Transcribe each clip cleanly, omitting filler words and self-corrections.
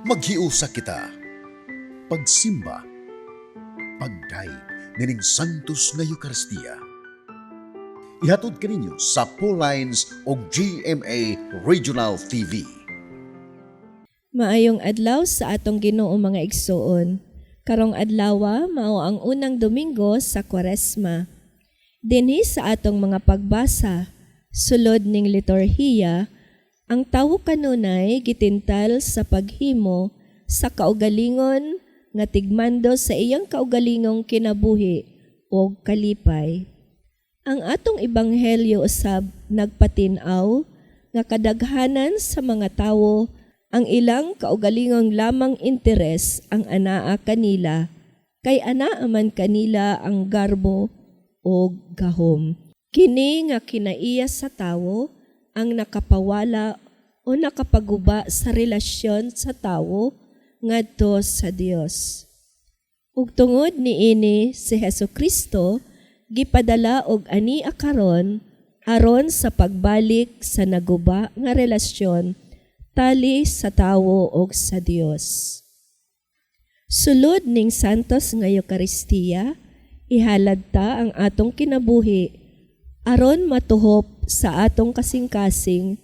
Maghiusa kita. Pagsimba. Pagdayeg nining Santos nga Eukaristiya. Ihatod kaninyo sa Lines og GMA Regional TV. Maayong adlaw sa atong Ginoo, mga igsoon. Karong adlawa mao ang unang Domingo sa Kwaresma. Dinhi sa atong mga pagbasa, sulod ning liturhiya, ang tawo kanunay gitintal sa paghimo sa kaugalingon nga tigmando sa iyang kaugalingong kinabuhi o kalipay. Ang atong ebanghelyo usab nagpatin-aw nga kadaghanan sa mga tawo, ang ilang kaugalingong lamang interes ang anaa kanila, kay anaa man kanila ang garbo o gahom. Kini nga kinaiya sa tawo ang nakapawala o nakapaguba sa relasyon sa tawo ngadto sa Dios. Ug tungod niini, si Hesus Kristo gipadala og ani karon aron sa pagbalik sa naguba nga relasyon tali sa tawo og sa Dios. Sulod ning Santos nga Eukaristiya, ihalad ta ang atong kinabuhi aron matuhop sa atong kasing-kasing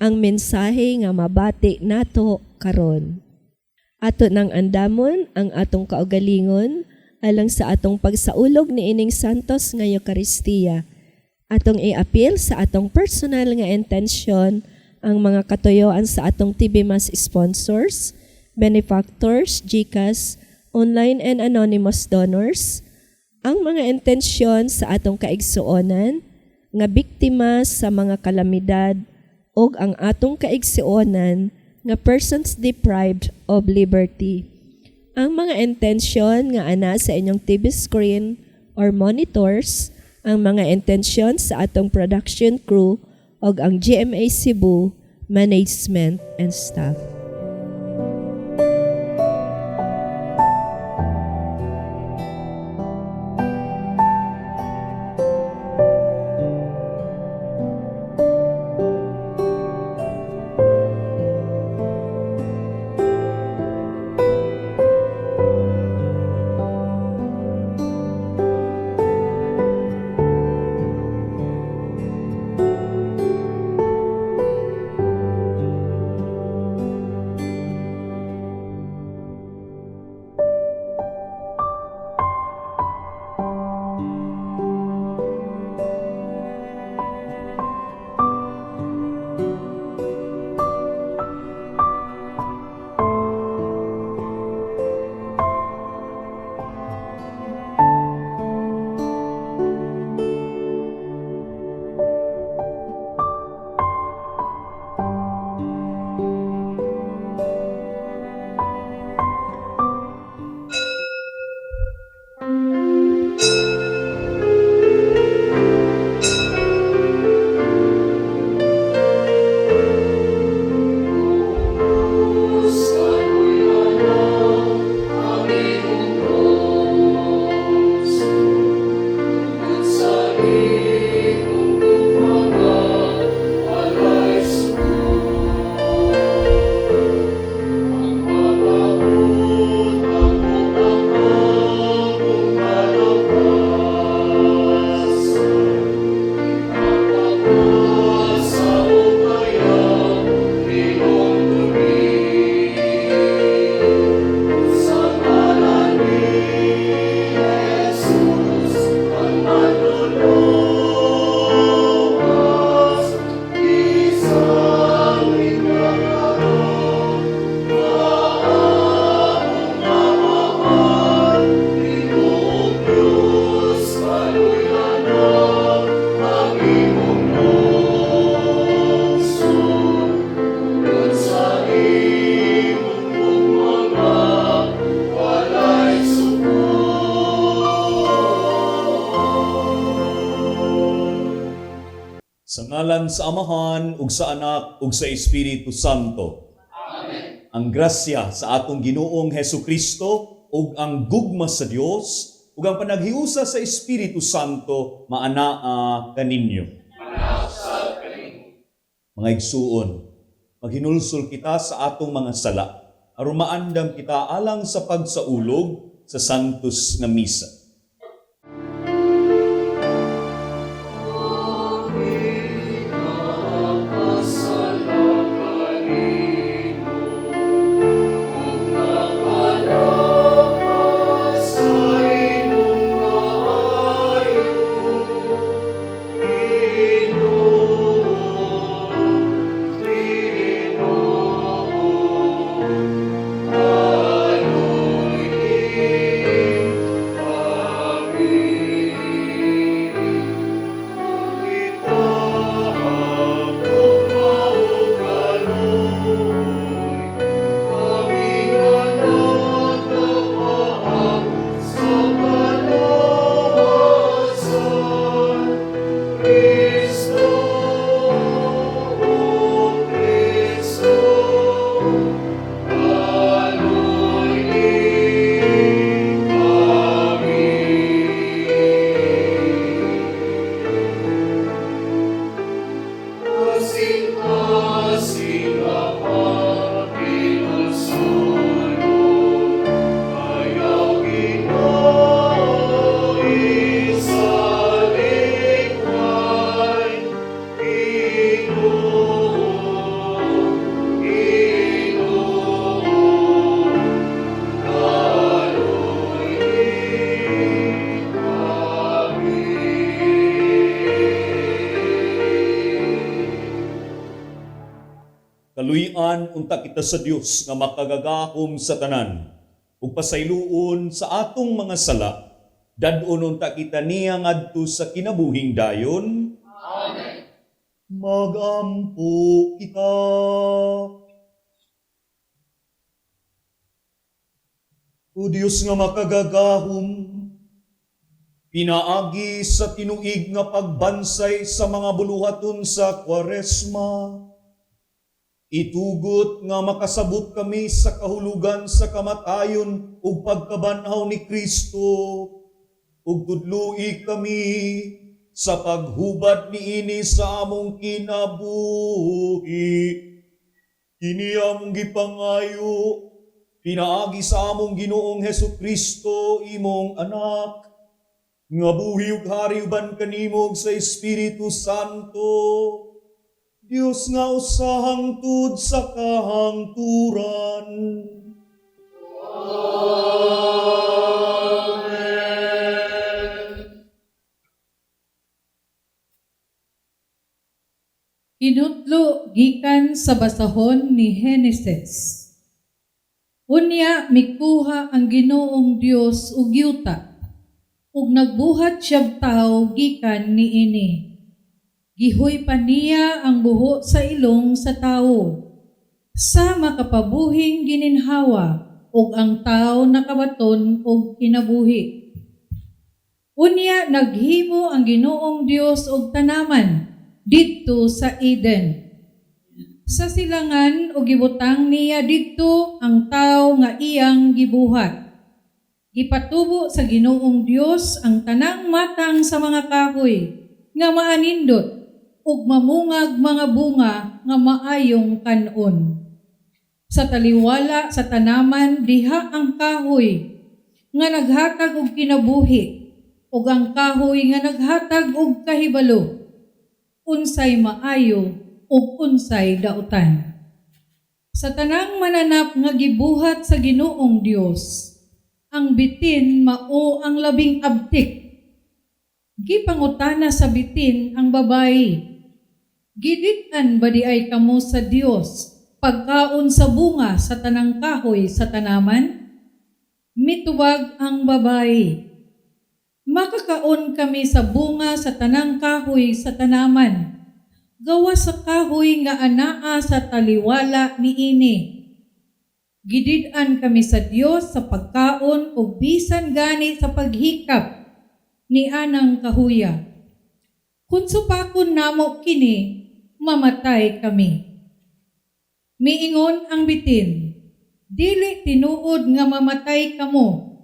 ang mensahe nga mabati nato karon. Ato nang andamon ang atong kaugalingon alang sa atong pagsaulog ni ining Santos nga Eukaristiya. Atong iapil sa atong personal nga intensyon ang mga katuyoan sa atong TV Mass sponsors, benefactors, GCash, online and anonymous donors, ang mga intensyon sa atong kaigsuonan nga biktima sa mga kalamidad ug ang atong kaigsuonan nga persons deprived of liberty. Ang mga intensyon nga ana sa inyong TV screen or monitors, ang mga intensyon sa atong production crew ug ang GMA Cebu management and staff. Sa ngalan sa Amahan ug sa Anak ug sa Espiritu Santo. Amen. Ang grasya sa atong Ginoong Hesukristo ug ang gugma sa Dios ug ang panaghiusa sa Espiritu Santo maanaa kaninyo. Mga igsuon, maghinulsol kita sa atong mga sala. Aron maandam kita alang sa pagsaulog sa Santos nga Misa. Kaluy-an unta kita sa Dios nga makagagahom sa tanan ug pasayloon sa atong mga sala. Dad-on unta kita niya ngadto sa kinabuhing dayon. Amen. Magampo kita. O Dios nga makagagahom, pinaagi sa tinuig nga pagbansay sa mga buluhaton sa Kwaresma, itugot nga makasabot kami sa kahulugan sa kamatayon ug pagkabanhaw ni Kristo, ug tudloi kami sa paghubad niini sa among kinabuhi. Kini among gipangayo, pinaagi sa among Ginoong Hesus Kristo, imong anak, nga buhi ug hari uban kanimo ug sa Espiritu Santo, Dios nga usa hangtod sa kahangturan. Hinutlo gikan sa basahon ni Heneses. Unya mikuha ang Ginoong Dios og yuta, ug nagbuhat siyag tawo gikan niini. Gihuy pa niya ang buho sa ilong sa tawo, sa makapabuhing gininhawa, ug ang tawo nakabaton og kinabuhi. Unya naghimo ang Ginoong Dios og tanaman didto sa Eden. Sa silangan og gibutang niya didto ang tawo nga iyang gibuhat. Gipatubo sa Ginoong Dios ang tanang matang sa mga kahoy nga maanindot ug mamungag mga bunga nga maayong kan-on. Sa taliwala sa tanaman diha ang kahoy nga naghatag og kinabuhi ug ang kahoy nga naghatag og kahibalo unsay maayo ug unsay dautan. Sa tanang mananap nga gibuhat sa Ginoong Dios, ang bitin mao ang labing abtik. Gipangutana sa bitin ang babayi, "Gidid-an ba diay kamo sa Dios pagkaon sa bunga sa tanang kahoy sa tanaman?" Mitubag ang babayi, "Makakaon kami sa bunga sa tanang kahoy sa tanaman, gawas sa kahoy nga anaa sa taliwala niini. Gidid-an kami sa Dios sa pagkaon ug bisan gani sa paghikap ni anang kahuya. Kung supakon namo kini, mamatay kami." Miingon ang bitin, "Dili tinuod nga mamatay kamo.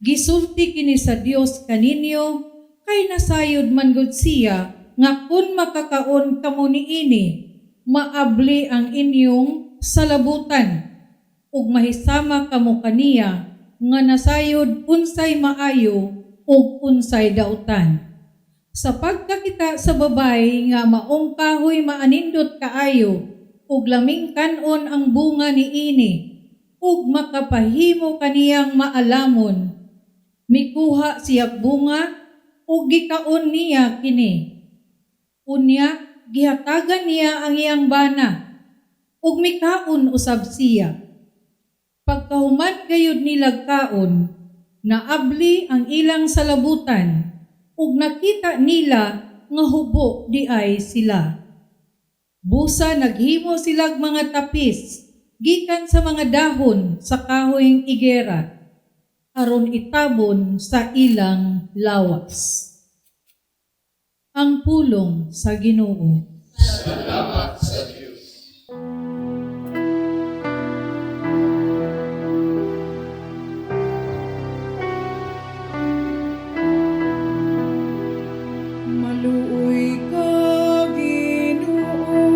Gisulti kini sa Dios kaninyo, kay nasayod man gud siya nga kun makakaon kamo niini, maabli ang inyong salabutan, ug mahisama kamo kaniya nga nasayod unsay maayo ug unsay dautan. Sa pagkakita sa babay nga maong kahoy maanindot kaayo ug laming kanon ang bunga niini ug makapahimo kaniyang maalamon, mikuha siyag bunga ug gikaon niya kini. Unya gihatagan niya ang iyang bana ug mikaon usab siya. Pagkahuman gayud nilag kaon, naabli ang ilang salabutan ug nakita nila nga hubo diay sila. Busa naghimo silag mga tapis gikan sa mga dahon sa kahoyng igera aron itabon sa ilang lawas. Ang pulong sa Ginoo. Maluoy ka, Ginoo,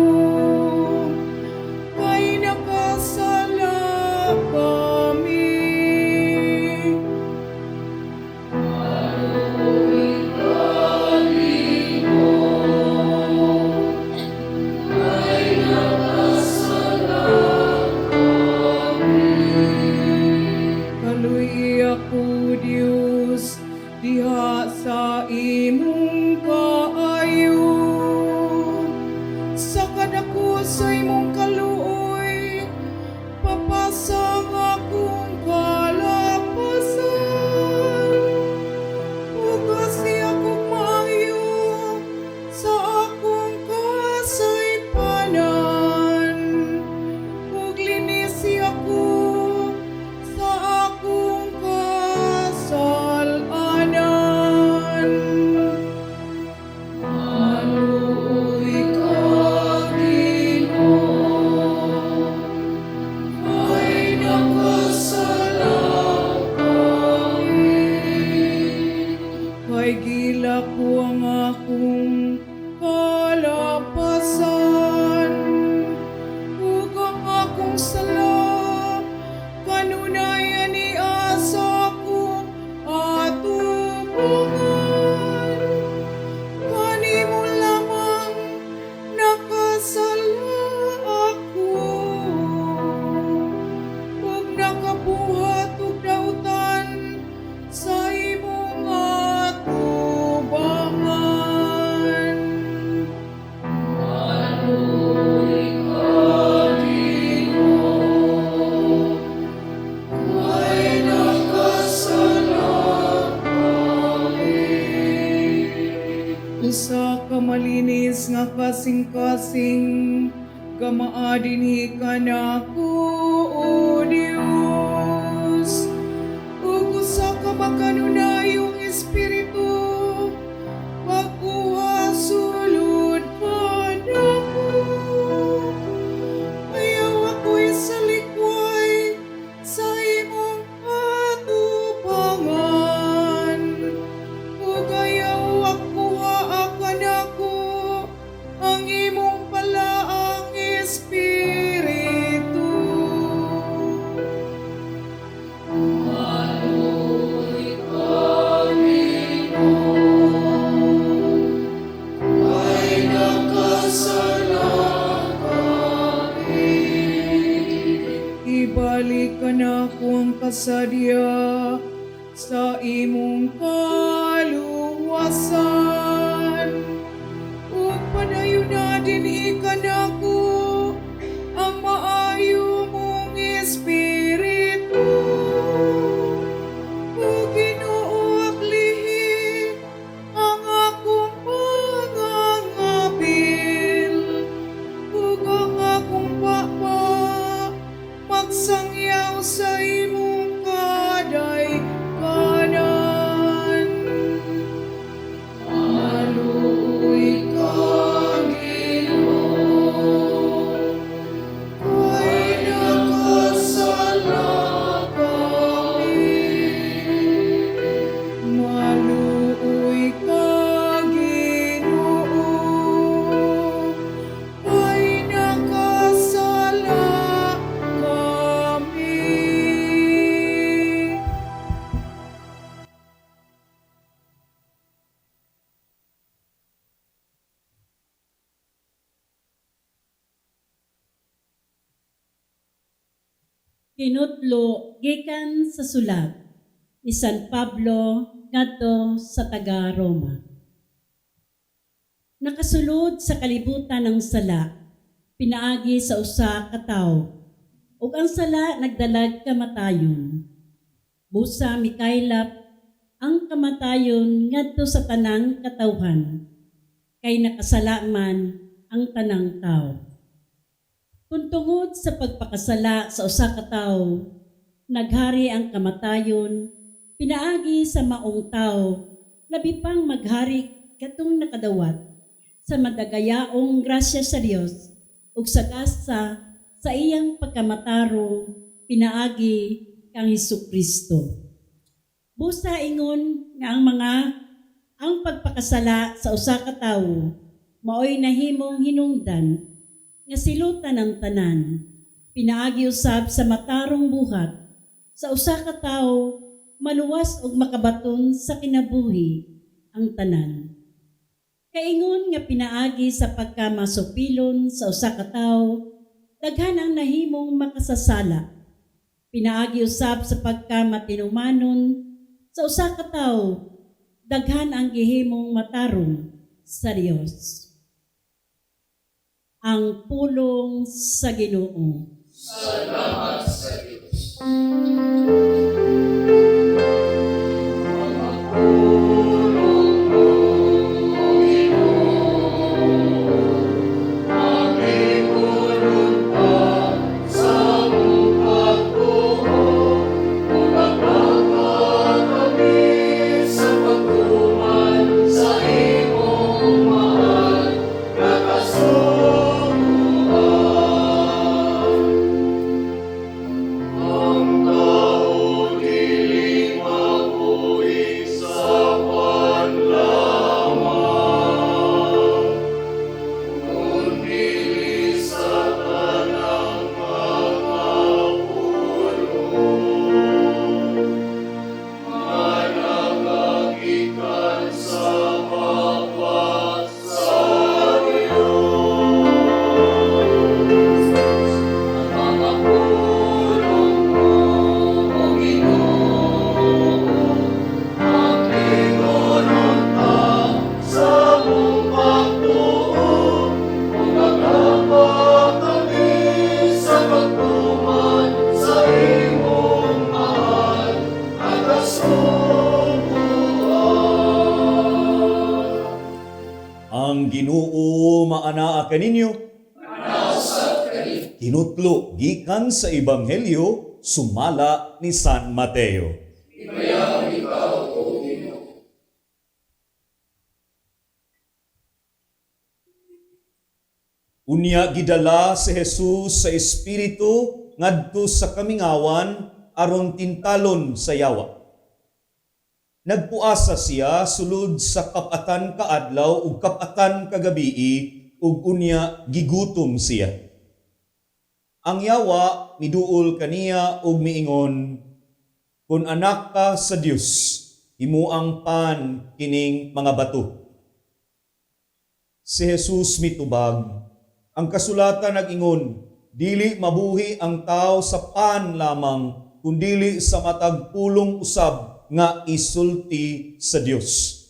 kay nakasala kami. Kaluy ako, Diyos, diha sa imong kaayo. Sa kadako sa imong kaluoy, papasang akong kalapasan. Ugasi akong maayo sa akong kasaypanan. Ug linisi ako sa akong kasalanan. Maluoy ka, Ginoo, kay nakasala kami. Kay gila ko ang akong kalapasan, ug ang akong sala, kanunay ani asa ko atubangan. Kanimo lamang nakasala ako, ug nakabuhat og dautan sa imong atubangan. Kay nakasala kami. Usa ka malinis nga kasing-kasing, gamaa dinhi ka nako, O Dios. Ug usa ka makanunayong espiritu, pagkuha sulod pa nako. Ayaw ako'y salikway sa imong atubangan. Ug ayaw akuha kanako ang imong palaang espiritu. Ay nakasala kami. Ibalik ka na ko ang kasadya sa imong kaluwasan. Ug padayon na dinhi ka nako ang maayo mong espiritu. O Ginoo, ablihi ang akong pangangapil ug ang akong papa magsangyaw sa imong kadaykanan. Maluoy ka, Ginoo, Kinutlo gikan sa sulat ni San Pablo ngadto sa taga Roma. Nakasulod sa kalibutan ang sala, pinaagi sa usa ka tawo, ug ang sala nagdalag kamatayon. Busa mikaylap ang kamatayon ngadto sa tanang katawhan, kay nakasala man ang tanang tawo. Kung tungod sa pagpakasala sa usa ka tawo, naghari ang kamatayon, pinaagi sa maong tawo, labi pang maghari katong nakadawat sa madagayaong grasya sa Dios ug sa gasa sa iyang pagkamatarong pinaagi kang Hesus Kristo. Busa ingon nga ang pagpakasala sa usa ka tawo maoy nahimong hinungdan nga silutan ang tanan, pinaagi usab sa matarong buhat sa usa ka tawo, maluwas og makabaton sa kinabuhi ang tanan. Kaingon nga pinaagi sa pagkamasupilon sa usa ka tawo, daghan ang nahimong makasasala. Pinaagi usab sa pagkamatinumanon sa usa ka tawo, daghan ang gihimong matarong sa Dios. Ang pulong sa Ginoo. Ang Ginoo maanaa kaninyo. Kinutlo gikan sa Ebanghelyo sumala ni San Mateo. Unya gidala si Jesus sa Espiritu ngadto sa kamingawan aron tintalon sa yawa. Nagpuasa siya sulod sa kapatan kaadlaw ug kapatan kagabii ug unya gigutom siya. Ang yawa miduol kaniya ug miingon, "Kun anak ka sa Dios, himuang pan kining mga bato." Si Jesus mitubag, "Ang kasulatan nag-ingon, dili mabuhi ang tao sa pan lamang, kundili sa matag pulong usab nga isulti sa Dios."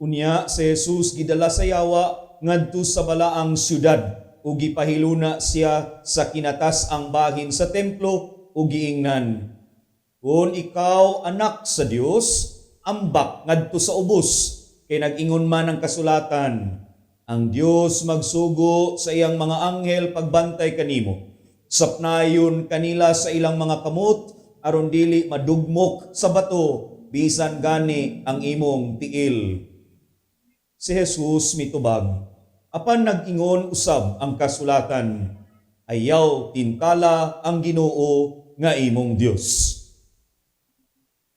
Unya si Jesus gidala sa yawa ngadto sa balaang syudad ug gipahiluna siya sa kinatas-ang bahin sa templo ug giingnan, "Kung ikaw anak sa Dios, ambak ngadto sa ubos, kay nag-ingon man ang kasulatan, ang Dios magsugo sa iyang mga anghel pagbantay kanimo. Sapnayon kanila sa ilang mga kamot aron dili madugmok sa bato bisan gani ang imong tiil." Si Jesus mitubag, "Apan nag-ingon usab ang kasulatan, ayaw tintala ang Ginoo nga imong Dios."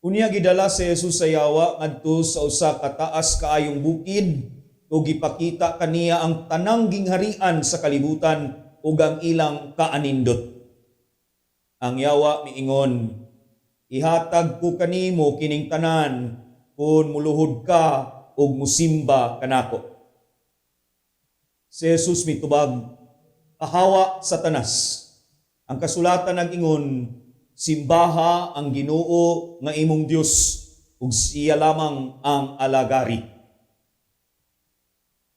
Unya gidala si Jesus sa yawa ngadto sa usa ka taas kaayong bukid ug gipakita kaniya ang tanang gingharian sa kalibutan ug ang ilang kaanindot. Ang yawa miingon, "Ihatag ko kanimo kining tanan kung muluhod ka ug musimba kanako." Si Jesus mitubag, "Kahawa, Satanas. Ang kasulatan nag-ingon, simbaha ang Ginoo nga imong Dios ug siya lamang ang alagari.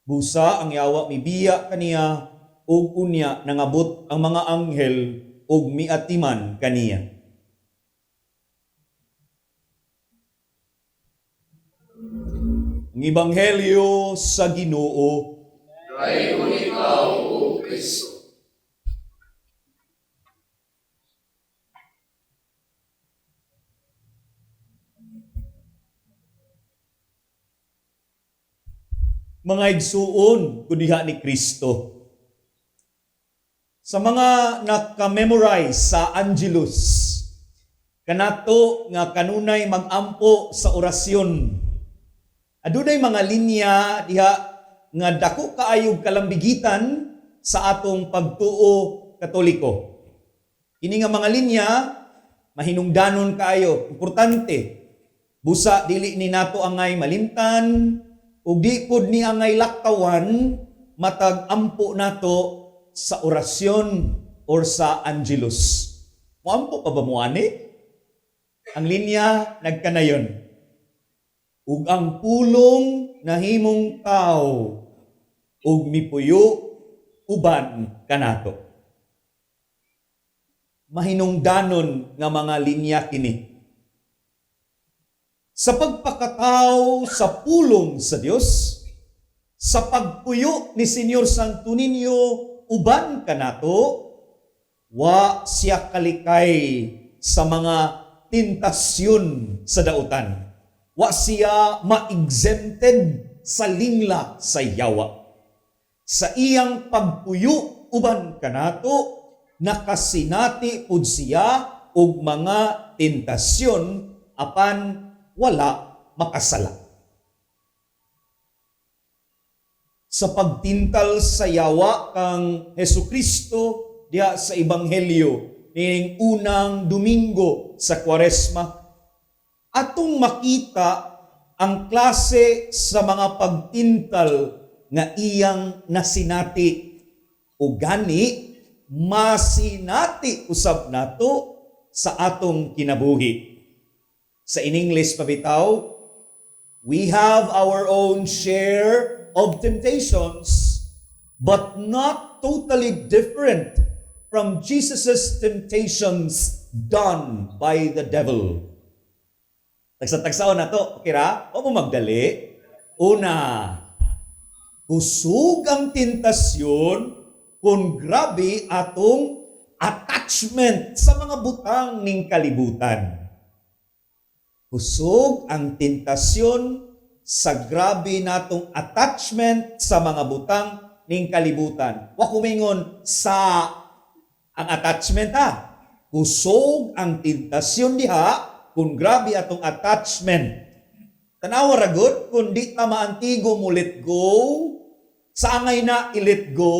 Busa ang yawa mibiya kaniya ug unya nangabot ang mga anghel ug miatiman kaniya. Ang Ebanghelyo sa Ginoo. Mga igsuon kudiha ni Kristo. Sa mga naka-memorize sa Angelus, kanato nga kanunay magampo sa orasyon. Adunay mga linya diha nga dako kaayog kalambigitan sa atong pagtuo Katoliko. Kini nga mga linya mahinungdanon kaayo, importante. Busa dili ni nato angay malimtan ug di pud ni angay laktawan matag ampo nato sa orasyon or sa Angelus. Moampo pa ba mo ani? Ang linya nagkanayon. Ug ang pulong nahimong tao ug mipuyo uban kanato. Mahinungdanon nga mga linya kini. Sa pagpakatao sa pulong sa Dios, sa pagpuyo ni Senyor Santo Niño uban kanato, wa siya kalikay sa mga tentasyon sa dautan. Wa siya ma-exempted sa lingla sa yawa. Sa iyang pagpuyo uban kanato, nakasinati pud siya og mga tentasyon apan wala makasala. Sa pagtintal sa yawa kang Hesukristo diha sa Ebanghelyo ning unang Domingo sa Kwaresma, atong makita ang klase sa mga pagtintal nga iyang nasinati o gani masinati usab nato sa atong kinabuhi. Sa in English pa bitaw, we have our own share of temptations, but not totally different from Jesus' temptations done by the devil. Tagsa-tagsaon na to, okay ra? O mo magdali. Una, kusog ang tentasyon kung grabe atong attachment sa mga butang ning kalibutan. Kusog ang tentasyon sa grabe natong attachment sa mga butang ning kalibutan. Wa kumingon sa ang attachment ha. Kusog ang tentasyon diha kung grabe atong attachment. Tanawa ra gud kung di ta maantigo mo let go, sa angay na i-let go,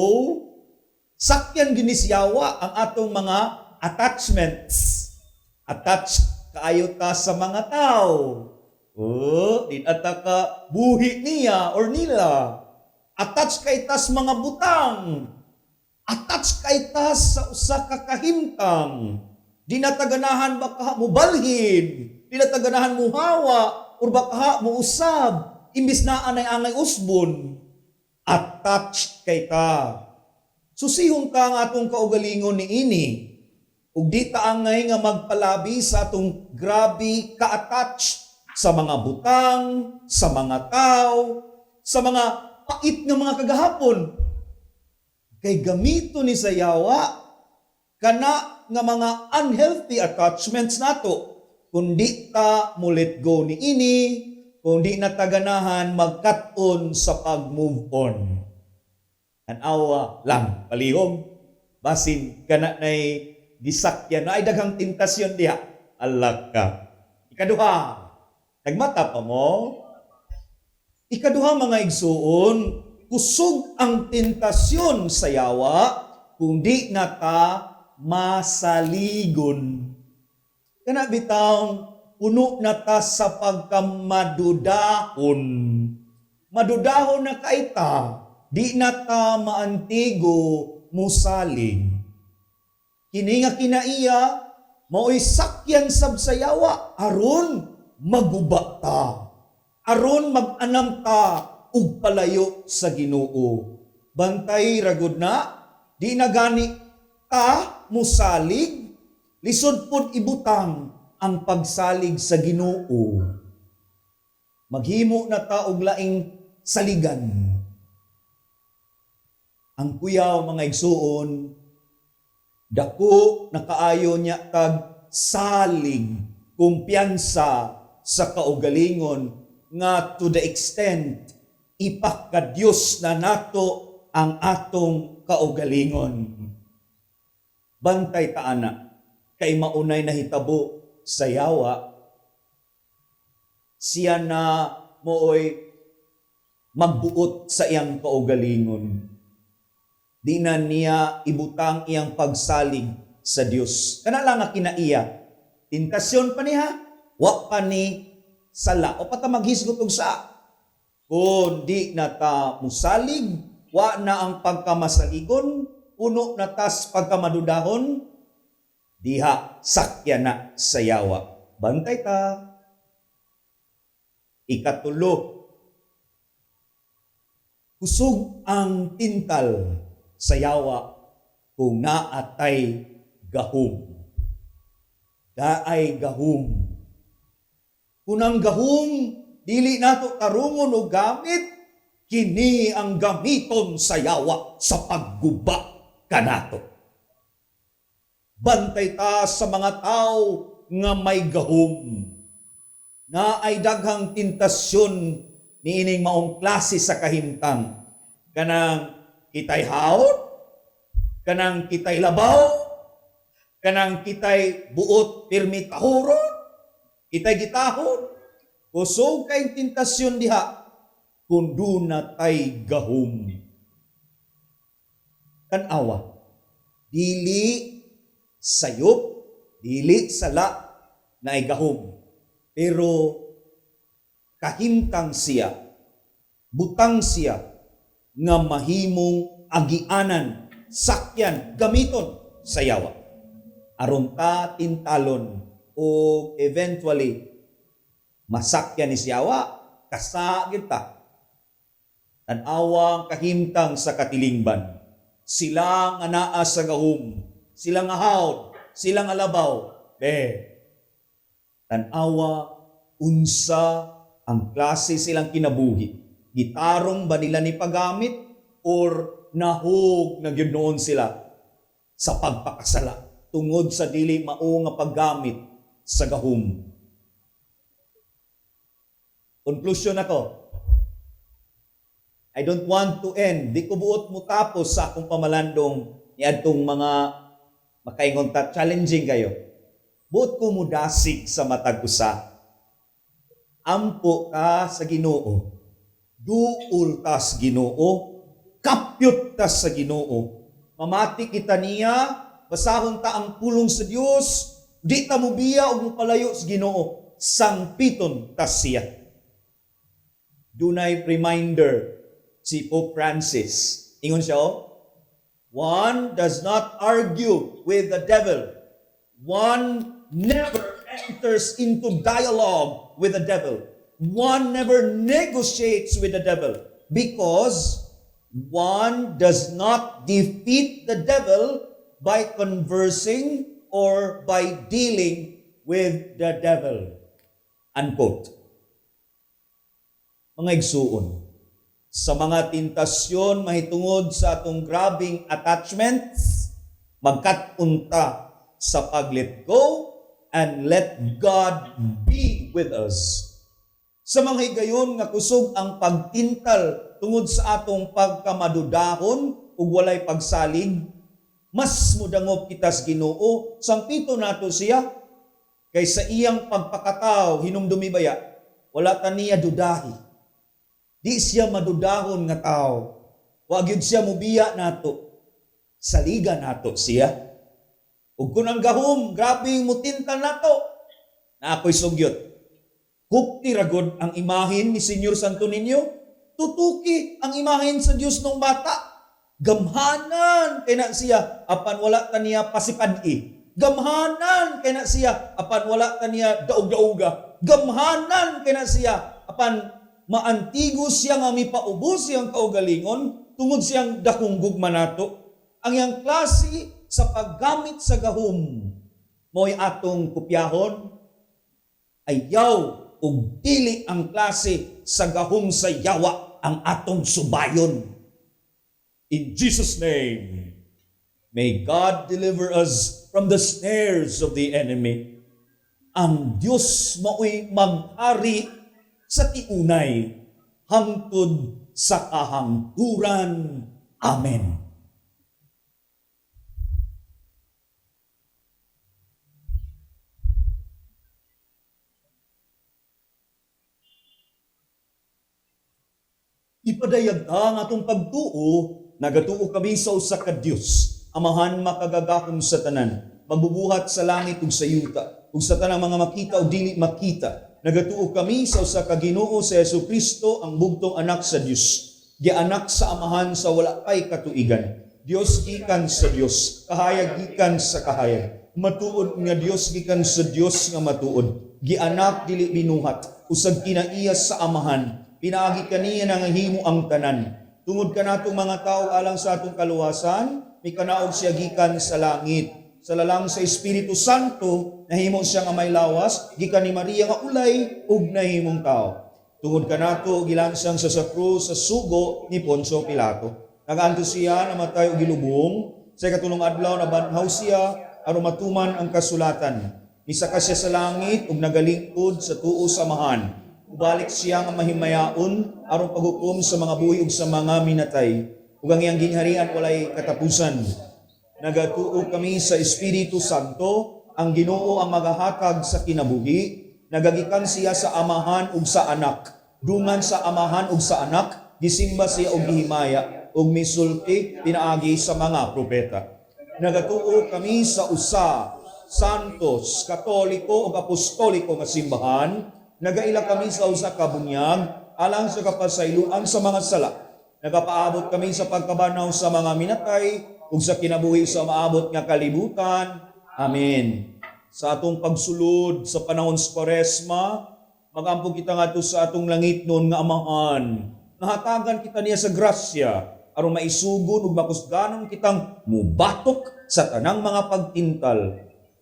sakyan ginisyawa ang atong mga attachments. Attached kaayo ta sa mga tao. Oh, di ata ka buhi niya or nila. Attached kay tas mga butang. Attached kay tas sa usa ka kahimtang. Di na taganahan baka mubalhin, di na taganahan muhawa, or baka muusab, imbis na anay angay usbon. Attached kay ta. Susihon ta ang atong kaugalingon ni ini. Ug di ta angay nga magpalabi sa atong grabe ka-attached sa mga butang, sa mga tao, sa mga pait nga mga kagahapon. Kay gamito ni sa yawa kana nga mga unhealthy attachments nato. Kung di ta mo let go ni ini, kung di na taganahan magkat-on sa pag-move on. Tan-awa lang, palihog. Basin kana nay gisakyan na ay daghang tentasyon diha. Alak ka. Ikaduha, nagmata pa mo. Ikaduha mga igsuon, kusog ang tentasyon sa yawa kung di na ta masaligon. Kana bitawng puno na ta sa pagkamadudahon. Madudahon na kaita, di na ta maantigo musalig. Kini nga kinaiya mao'y sakyan sab sa yawa aron maguba ta. Aron mag-anam ta ug palayo sa Ginoo. Bantay ra gud na, di na gani ta musalig, lisod pud ibutang ang pagsalig sa Ginoo. Maghimo na ta og laing saligan. Ang kuyaw, mga igsuon, dako na kaayo niya tag salig, kumpiyansa sa kaugalingon nga to the extent ipakadiyos na nato ang atong kaugalingon. Bantay ta ana, kay maunay nahitabo sa yawa. Siya na mooy magbuot sa iyang kaugalingon. Di na niya ibutang iyang pagsalig sa Dios. Kana lang nga kinaiya. Tentasyon pa niya, wa pa ni sala. O pa ta maghisgot og sa. Kung di na ta musalig, wa na ang pagkamasaligon, puno na tas pagkamadudahon, diha sakya na sa yawa. Bantay ta. Ikatulo, kusog ang tintal sa yawa kung naatay gahom. Daay gahom. Kung ang gahom, dili nato tarungon o gamit, kini ang gamiton sa yawa sa pagguba kanato. Bantay ta sa mga tao nga may gahom. Na ay daghang tentasyon niining maong klase sa kahimtang. Kanang kitay haot, kanang kitay labaw, kanang kitay buot pirmi tahuron, kitay gitahod. Kusog kay tentasyon diha kung duna tay gahom. Tan-awa, dili sayop, dili sala na ay gahom. Pero kahimtang siya, butang siya nga mahimong agianan, sakyan, gamiton sa yawa. Aron ta tintalon o eventually masakyan ni siyawa, kasa kita. Tan-awa ang kahimtang sa katilingban. Sila nga naa sa gahom, sila nga hawd, sila nga labaw. Be, tan-awa unsa ang klase silang kinabuhi. Gitarong ba nila ni paggamit or nahug na gyud noon sila sa pagpakasala tungod sa dili mao nga paggamit sa gahom? Conclusion ako. I don't want to end. Di ko buot mo tapos sa akong pamalandong niadtong mga makaingon ta challenging kayo. Buot ko mudasig sa matag usa. Ampo ka sa Ginoo. Duol tas Ginoo. Kapyot tas sa Ginoo. Mamati kita niya, basahon ta ang pulong sa Dios, di ta mubiya og mopalayo sa Ginoo, sangpiton tas siya. Dunay reminder si Pope Francis. Ingon siya, oh, "One does not argue with the devil. One never enters into dialogue with the devil. One never negotiates with the devil because one does not defeat the devil by conversing or by dealing with the devil." Unquote. Mga igsuon, sa mga tentasyon mahitungod sa atong grabing attachments, magkat-on ta sa pag-let go and let God be with us. Sa mga higayon nga kusog ang pagtintal tungod sa atong pagkamadudahon ug walay pagsalig, mas mudangop kita sa Ginoo, sangpito nato siya kay sa iyang pagpakataw, hinumdumi baya, wala ta niya dudahi. Di siya madudahon nga tao. Wa gyud siya mubiya nato. Saligan nato siya. Ug kung ang gahom, grabe mutintal nato. Na ako'y sugyot. Kupti ragod ang imahin ni Senyor Santo Niño. Tutuki ang imahin sa Dios ng bata. Gamhanan kay na siya apan wala ta niya pasipad-i. Gamhanan kay na siya apan wala ta niya daog-daoga. Gamhanan kay na siya apan maantigo siya nga mipaubos siyang kaugalingon tungod siyang dakong gugma nato. Ang iyang klase sa paggamit sa gahom mo'y atong kopyahon. Ayaw ug dili ang klase sa gahom sa yawa ang atong subayon. In Jesus' name, may God deliver us from the snares of the enemy. Ang Diyos mao'y maghari sa tiunay hangtod sa kahangturan. Amen. Ipadayag ta ang atong pagtuo, nagatuo kami sa usa ka Dios, Amahan makagagahom sa tanan, magbubuhat sa langit ug sa yuta, ug sa tanang mga makita o dili makita. Nagatuo kami sa usa ka Ginoo sa Hesukristo, ang bugtong anak sa Dios, gianak sa Amahan sa wala pay katuigan. Dios gikan sa Dios, kahayag gikan sa kahayag. Matuod nga Dios gikan sa Dios nga matuod. Gianak dili binuhat, usag kinaiya sa Amahan. Pinaagi kaniya nangahimo ang tanan. Tungod kanatong mga tao alang sa atong kaluwasan, mikanaog siya gikan sa langit. Sa lalang sa Espiritu Santo, nahimo siya nga may lawas, gikan ni Maria nga ulay ug nahimong tao. Tungod kanato gilansang sa sa krus sa sugo ni Poncio Pilato. Nagaanto siya namatay og gilubong, sa ikatulong adlaw nabanhaw siya aron matuman ang kasulatan. Misaka siya sa langit ug nagalingkod sa tuo sa Amahan. Ubalik siya nga mahimayaon aron paghukom sa mga buhi ug sa mga minatay. Ug ang iyang gingharian walay katapusan. Nagatuo kami sa Espiritu Santo, ang Ginoo ang magahatag sa kinabuhi. Nagagikan siya sa Amahan ug sa Anak. Dungan sa Amahan ug sa Anak, gisimba siya og gihimaya ug misulti pinaagi sa mga propeta. Nagatuo kami sa usa, santos, katoliko ug apostoliko nga simbahan. Nagaila kami sa usa ka bunyag alang sa kapasayloan sa mga sala. Nagapaabot kami sa pagkabanaw sa mga minatay ug sa kinabuhi sa maabot nga kalibutan. Amen. Sa atong pagsulod sa panahon sa Kwaresma, magampo kita ngadto sa atong langit noon nga Amahan. Nahatagan kita niya sa grasya aron maisugon ug makusganon kitang mubatok sa tanang mga pagtintal.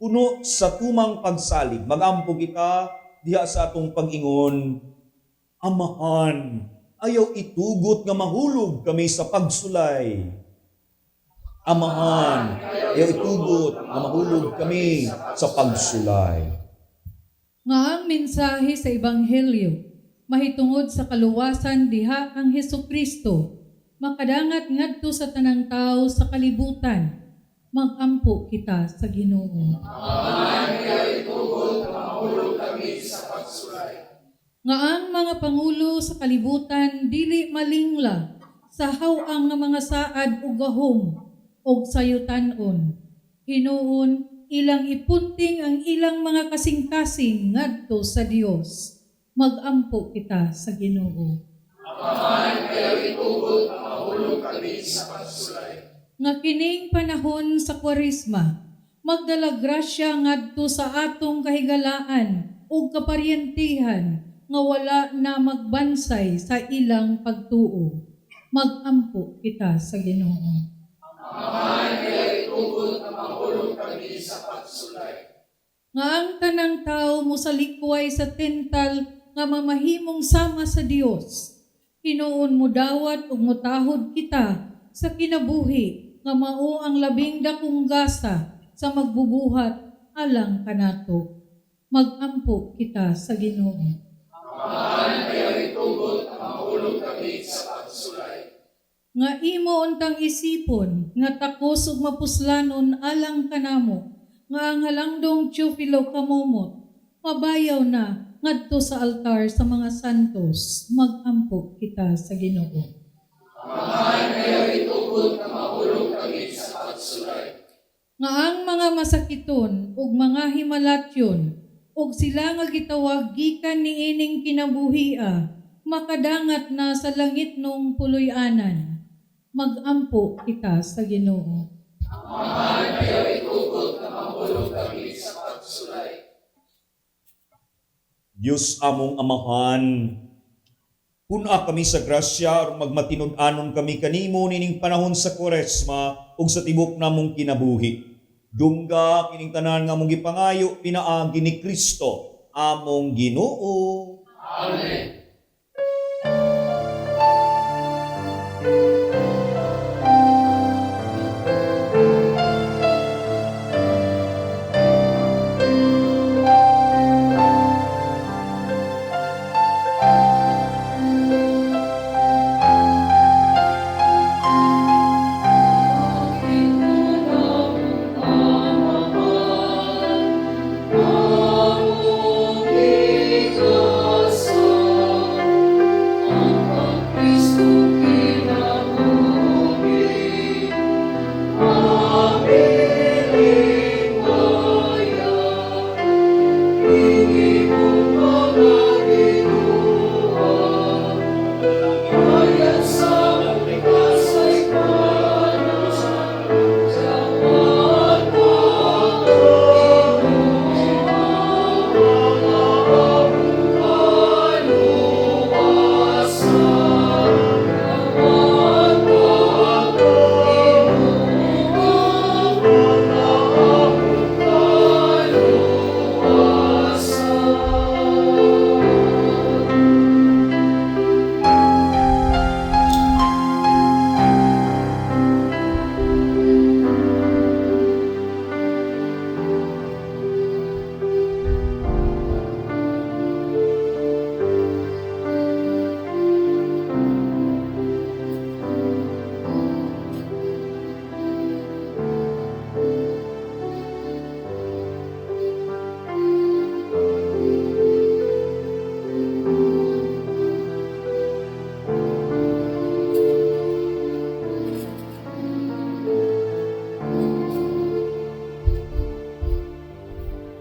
Puno sa tumang pagsalig, magampo kita diha sa atong pag-ingon, Amahan, ayaw itugot nga mahulog kami sa pagsulay. Amahan, ayaw itugot nga mahulog kami sa pagsulay. Nga ang mensahe sa Ebanghelyo mahitungod sa kaluwasan diha kang Hesukristo makadangat ngadto sa tanang tao sa kalibutan. Magampo kita sa Ginoo. Nga ang mga pangulo sa kalibutan dili malingla sa haw-ang nga mga saad ug gahom og sayutan-on. Hinuon ilang ipunting ang ilang mga kasing-kasing ngadto sa Dios. Magampo kita sa Ginoo. Nga kining panahon sa Kwaresma, magdala grasya ngadto sa atong kahigalaan ug kaparyentihan nga wala na magbansay sa ilang pagtuo. Magampo kita sa Ginoo. Nga ang tanang tao mosalikway sa tental nga mamahimong sama sa Dios. Hinuon mo dawat ug motahod kita sa kinabuhi nga mao ang labing dakong gasa sa magbubuhat alang kanato. Magampo kita sa Ginoo. Nga imo untang isipon nga takos ug mapuslanon alang kanamo nga ang halangdong Teofilo kamomot mabayaw na ngadto sa altar sa mga santos. Magampo kita sa Ginoo. Nga ang mga masakiton ug mga himalatyon ug sila nga gitawag gikan niining kinabuhia makadangat na sa langit nung puloy-anan. Magampo kita sa Ginoo. Diyos among Amahan, pun-a kami sa grasya aron magmatinud-anon kami kanimo nining panahon sa Kwaresma ug sa tibok namong kinabuhi. Dungga kining tanan nga among gipangayo pinaagi ni Kristo among Ginoo. Amen.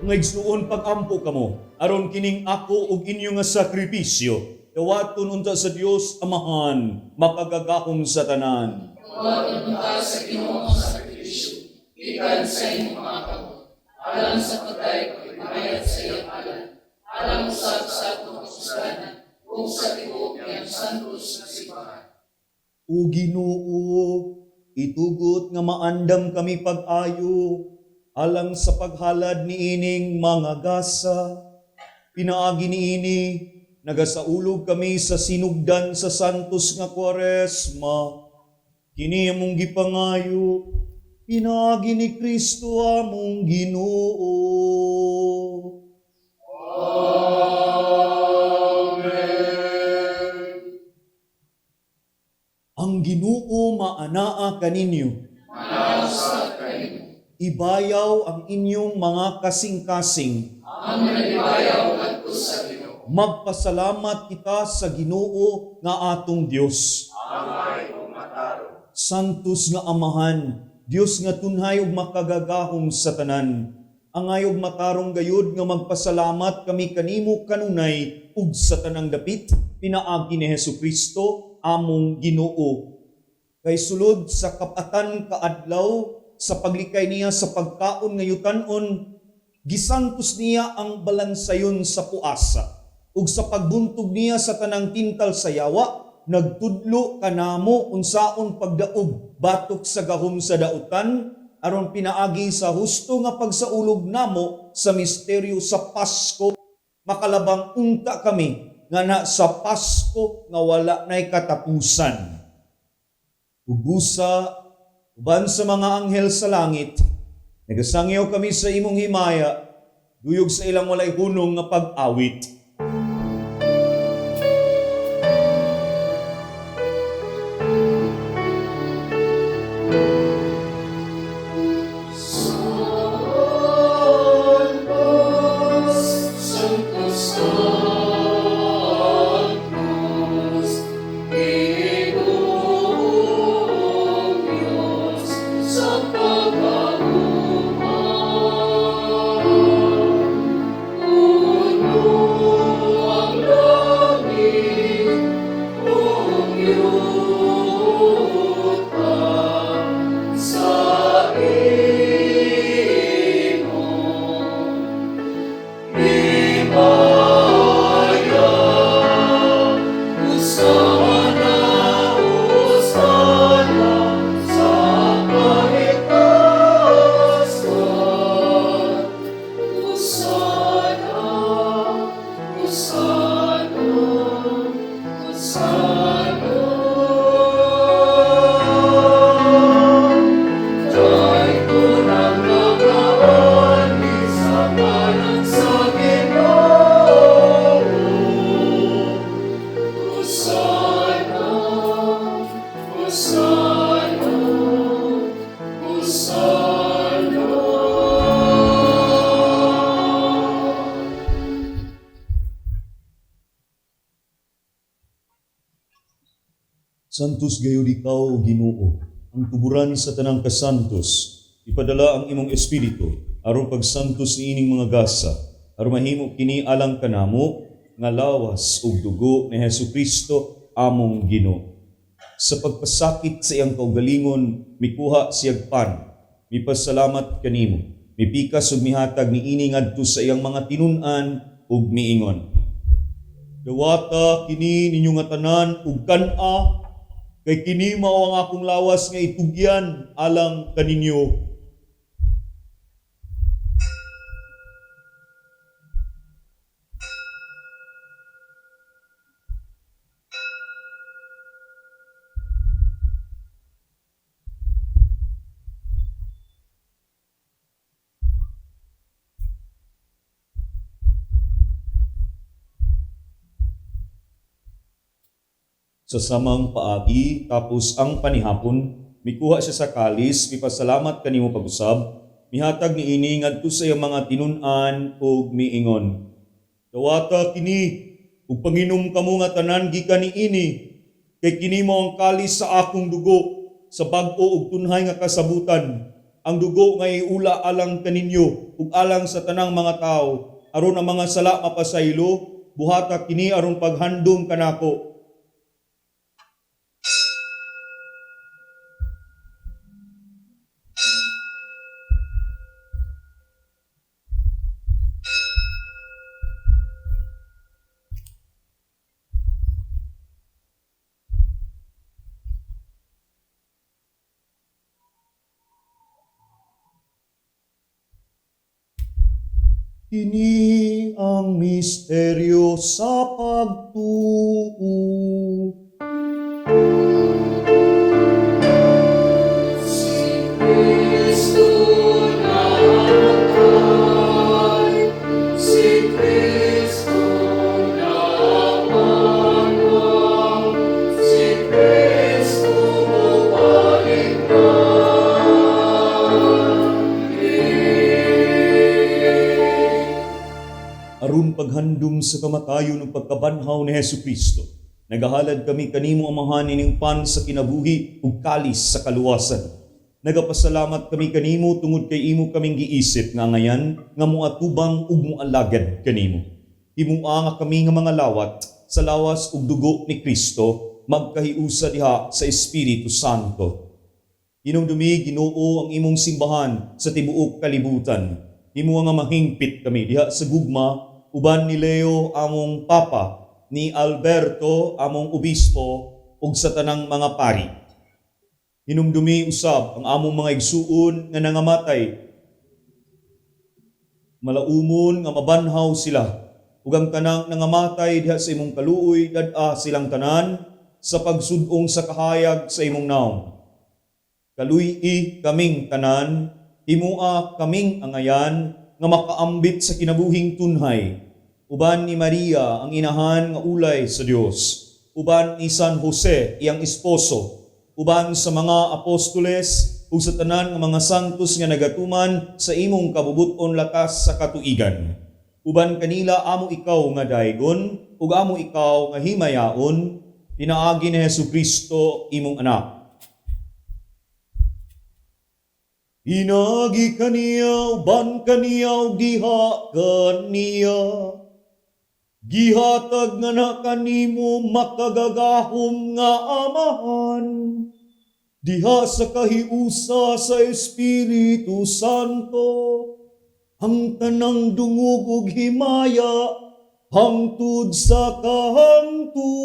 Mga igsuon, pag-ampo kamo, aron kining ako ug inyo nga sakripisyo, dawaton unta sa Dios Amahan, makagagahom sa tanan. O Ginoo, itugot nga maandam kami pag-ayo alang sa paghalad niining mga gasa. Pinaagi niini, nagasaulog kami sa sinugdan sa Santos nga Kwaresma. Kini among gipangayo, pinaagi ni Kristo among Ginoo. Ang Ginoo maanaa kaninyo. Ibayaw ang inyong mga kasing-kasing. Magpasalamat kita sa Ginoo nga atong Dios. Santos nga Amahan, Dios nga tunhay ug makagagahom sa tanan. Angay ug matarong gayud nga magpasalamat kami kanimo kanunay ug sa tanang dapit pinaagi ni Hesukristo among Ginoo. Kay sulod sa kapatan kaadlaw sa paglikay niya sa pagkaon nga yutan-on, gisantos niya ang balansayon sa puasa. Ug sa pagbuntog niya sa tanang tintal sa yawa, nagtudlo kanamo unsaon pagdaog batok sa gahom sa dautan, aron pinaagi sa husto nga pagsaulog namo sa misteryo sa Pasko, makalabang unta kami nga na sa Pasko nga wala na'y katapusan. Ubusa, uban sa mga anghel sa langit, nagasangyaw kami sa imong himaya, duyog sa ilang walay hunong nga pag-awit. Santos gayud ikaw, Ginoo, ang tuburan sa tanang kasantos. Ipadala ang imong espiritu aron pagsantos niining mga gasa, aron mahimo kini alang kanamo nga lawas ug dugo ni Hesukristo among Ginoo. Sa pagpasakit sa iyang kaugalingon, mikuha siyag pan, mipasalamat kanimo, mipikas ug mihatag niini ngadto sa iyang mga tinun-an ug miingon: Dawata kini ninyo nga tanan ug kan-a, kay kini mao ang akong lawas nga itugyan alang kaninyo. Sa samang paagi, tapos ang panihapon, mikuha siya sa kalis, mipasalamat kanimo pag-usab, mihatag niini ngadto sa iyang mga tinun-an ug miingon: Dawata kini ug panginom kamo nga tanan gikan niini, kay kini mao ang kalis sa akong dugo, sa bag-o ug tunhay nga kasabutan, ang dugo nga iula alang kaninyo ug alang sa tanang mga tawo, aron ang mga sala mapasaylo. Buhata kini aron paghandom kanako. Kini ang misteryo sa pagtuo. Kristo namatay, si Kristo napangaw, si Kristo bumalik. Aron paghandom sa kamatayon ug pagkabanhaw ni Hesukristo, nagahalad kami kanimo, Amahan, ining pan sa kinabuhi ug kalis sa kaluwasan. Nagapasalamat kami kanimo tungod kay imo kaming giisip nga angayan nga moatubang ug moalagad kanimo. Himua nga kami nga mga lawat sa lawas ug dugo ni Kristo magkahiusa diha sa Espiritu Santo. Hinumdumi, Ginoo, ang imong simbahan sa tibuok kalibutan. Himua nga mahingpit kami diha sa gugma uban ni Leo among Papa, ni Alberto among obispo ug sa tanang mga pari. Hinumdumi usab ang among mga igsuon nga nangamatay. Malaumon nga mabanhaw sila ug ang tanang nangamatay diha sa imong kaluoy, dad-a silang tanan sa pagsud-ong sa kahayag sa imong nawong. Kaluy-i kaming tanan, himua kaming angayan nga makaambit sa kinabuhing tunhay. Uban ni Maria ang inahan nga ulay sa Dios, uban ni San Jose iyang esposo, uban sa mga apostoles ug sa tanan nga mga santos nga nagatuman sa imong kabubut-on latas sa katuigan. Uban kanila amo ikaw nga daygon ug amo ikaw nga himayaon, pinaagi ni Hesukristo imong anak. Pinaagi kaniya, uban kaniya, ug diha kaniya. Gihatag nga na kanimo makagagahom nga Amahan, diha sa kahiusa sa Espiritu Santo, ang tanang dungog ug himaya, hangtod sa kahangturan.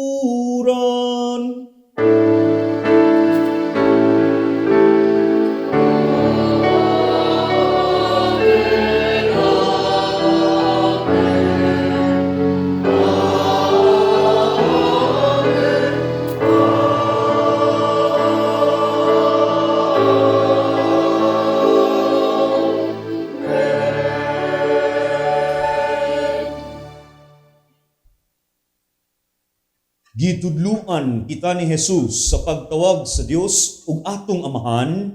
Gitudluan kita ni Jesus sa pagtawag sa Dios ug atong Amahan,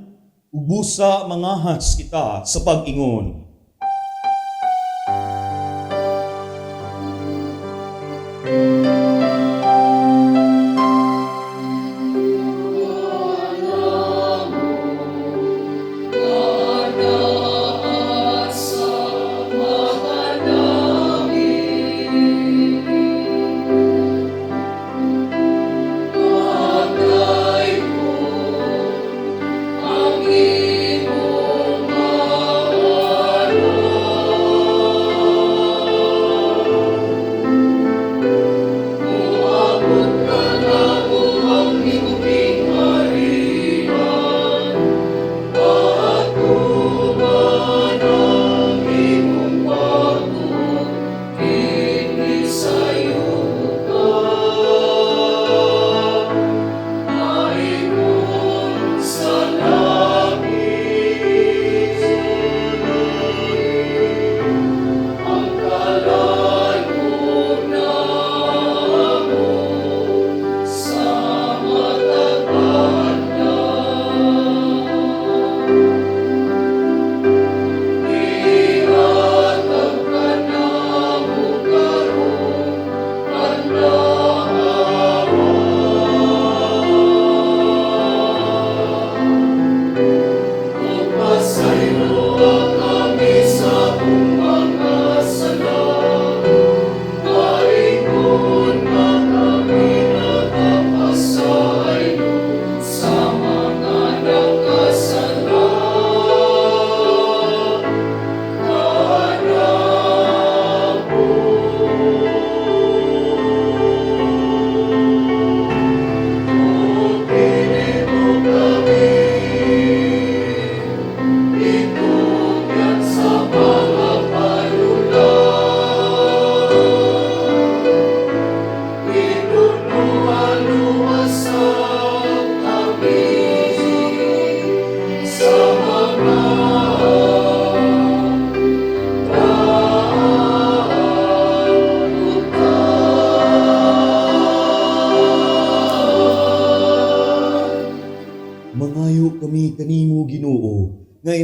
ug busa mangahas kita sa pag-ingon.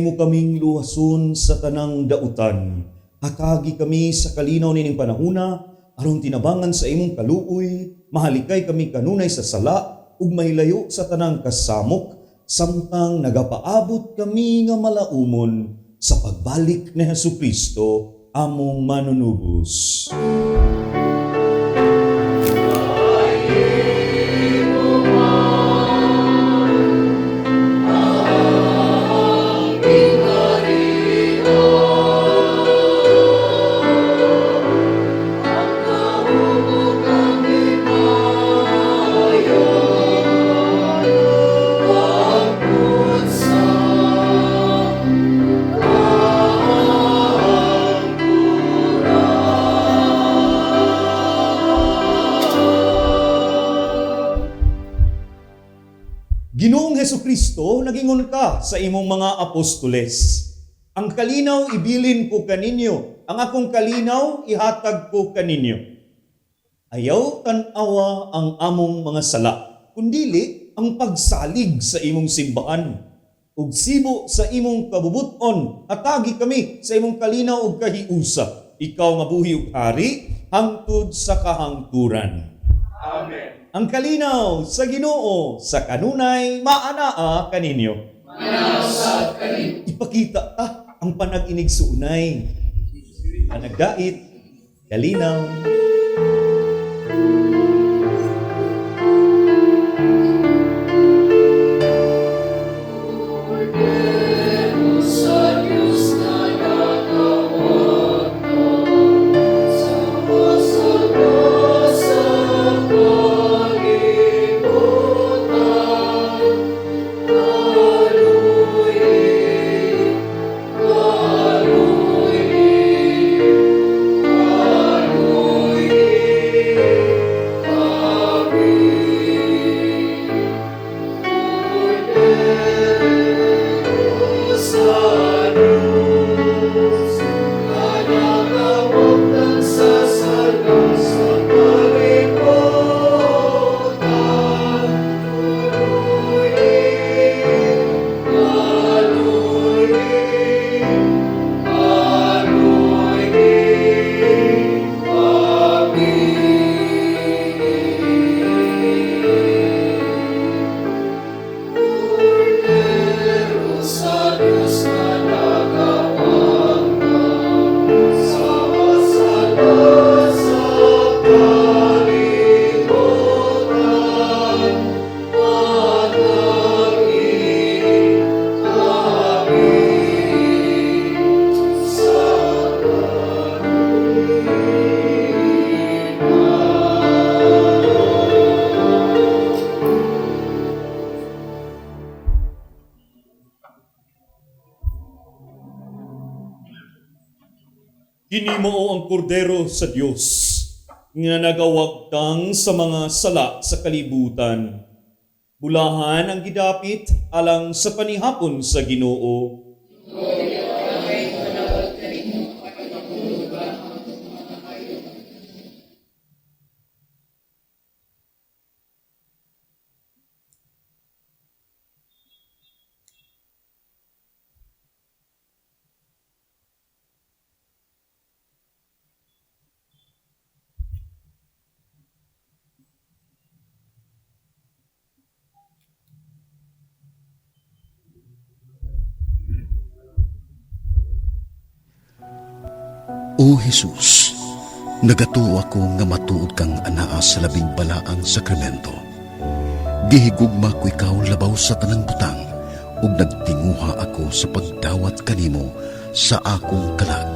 Imo kaming luwason sa tanang dautan. Hatagi kami sa kalinaw nining panahuna, aron tinabangan sa imong kaluoy, mahalikay kami kanunay sa sala ug mahilayo sa tanang kasamok, samtang nagapaabot kami nga malaumon sa pagbalik ni Hesukristo among manunubos. Ginoong Hesukristo, nagingon ka sa imong mga apostoles. Ang kalinaw ibilin ko kaninyo, ang akong kalinaw ihatag ko kaninyo. Ayaw tan-awa ang among mga sala, kundili ang pagsalig sa imong simbahan. Ug sibo sa imong kabubuton, hatagi kami sa imong kalinaw ug kahiusa. Ikaw nga buhi ug hari, hangtod sa kahangturan. Ang kalinaw sa Ginoo sa kanunay maanaa kaninyo. Ipakita ta ang panag-inig suunay. Panagdait, kalinaw. Sa Diyos na nagawat sa masala sa kalibutan. Kaluhi, kaluhi, kaluhi kami. Kordero sa Diyos, na nagawagtan sa sala sa kalibutan. Kaluhi, kaluhi, kaluhi kami. Kordero sa Diyos na nagawagtan sa masala sa kalibutan. Hatagi kami sa Kini mao ang kordero sa Dios nga nagawagtang sa mga sala sa kalibutan. Bulahan ang gidapit alang sa panihapon sa Ginoo. O Jesus, nagatuo ako nga matuod kang anaa sa labing balaang sakramento. Gihigugma ko ikaw labaw sa tanang butang ug nagtinguha ako sa pagdawat kanimo sa akong kalag.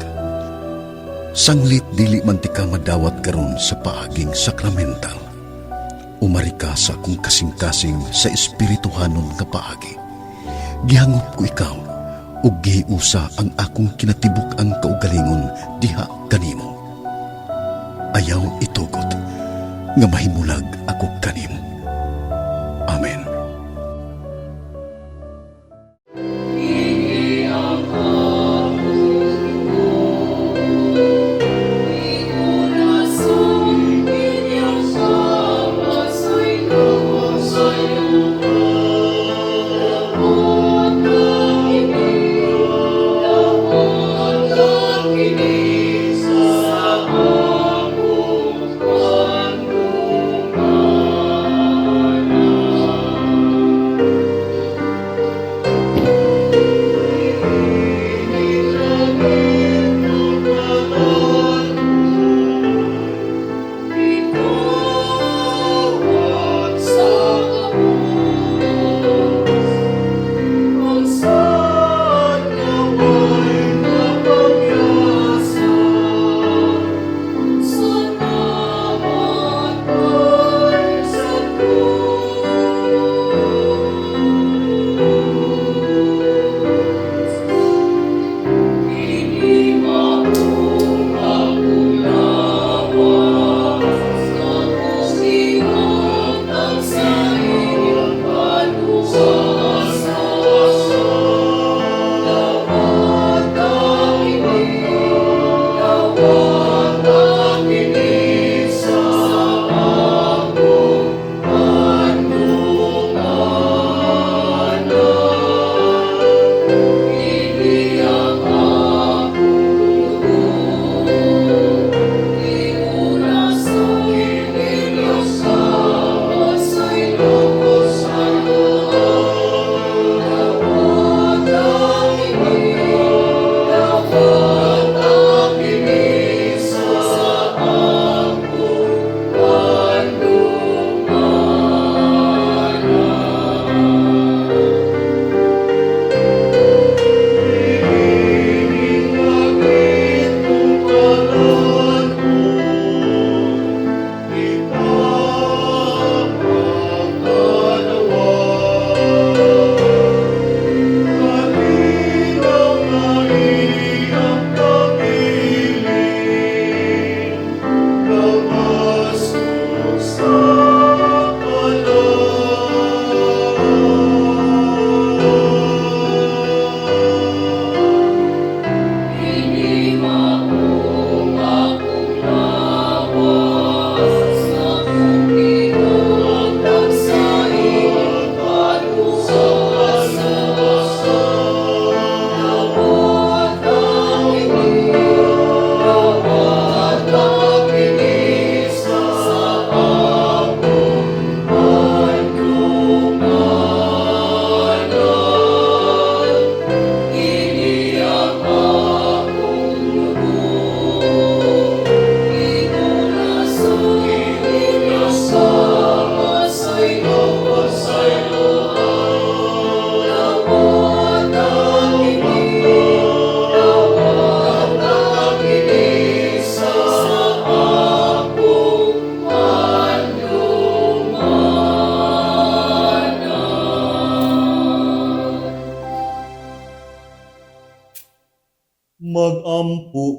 Sanglit dili man ti ka madawat karon sa paaging sakramental. Umari ka sa akong kasing-kasing sa espirituhanon nga paagi. Gihangop ko ikaw ug gihiusa ang akong kinatibuk-ang kaugalingon diha kanimo. Ayaw itugot nga mahimulag ako kanimo. Amen.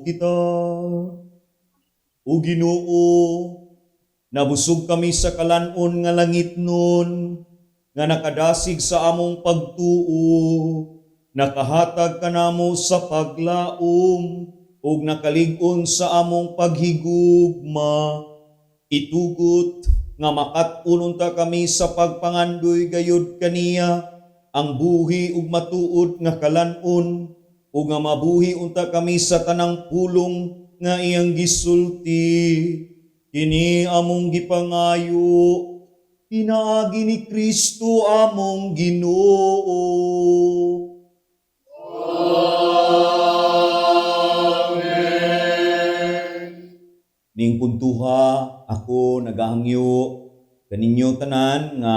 Kita. O Ginoo, nabusog kami sa kalan-on nga langitnon, nga nakadasig sa among pagtuo, nakahatag kanamo sa paglaom, ug nakalig-on sa among paghigugma. Itugot nga makat-on unta kami sa pagpangandoy gayud kaniya, ang buhi ug matuod nga kalan-on, ug nga mabuhi unta kami sa tanang pulong nga iyang gisulti. Kini among gipangayo pinaagi ni Kristo among Ginoo. Ning puntuha ako nagahangyo kaninyo tanan nga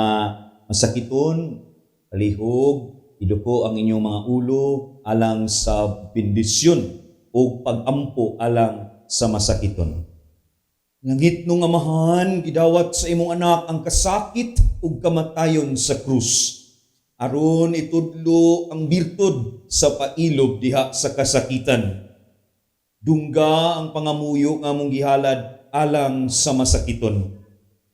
masakiton, palihog iduko ang inyong mga ulo alang sa bendisyon o pagampo alang sa masakiton. Langitnong Amahan, gidawat sa imong anak ang kasakit ug kamatayon sa krus, aron itudlo ang birtud sa pailob diha sa kasakitan. Dungga ang pangamuyo nga among gihalad alang sa masakiton.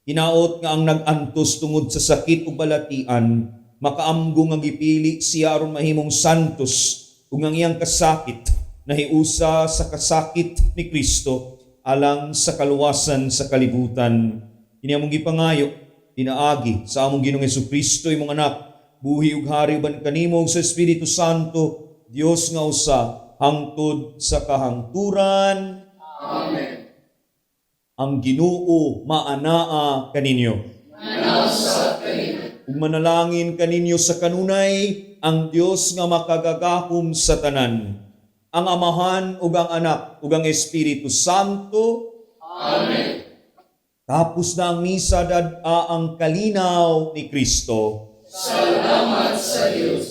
Hinaot nga ang nag-antos tungod sa sakit ug balatian, makaamgo nga gipili siya aron mahimong santos ug ang iyang kasakit nahiusa sa kasakit ni Kristo alang sa kaluwasan sa kalibutan. Kini among gipangayo pinaagi sa among Ginoong Kristo, imong anak, buhi ug hari uban kanimo ug sa Espiritu Santo, Dios nga usa hangtod sa kahangturan. Amen. Ang Ginoo maanaa kaninyo. Ug manalangin kaninyo sa kanunay ang Dios nga makagagahom sa tanan, ang Amahan ug ang Anak ug ang Espiritu Santo. Amen. Tapos na ang misa, dad-a ang kalinaw ni Kristo. Salamat sa Dios.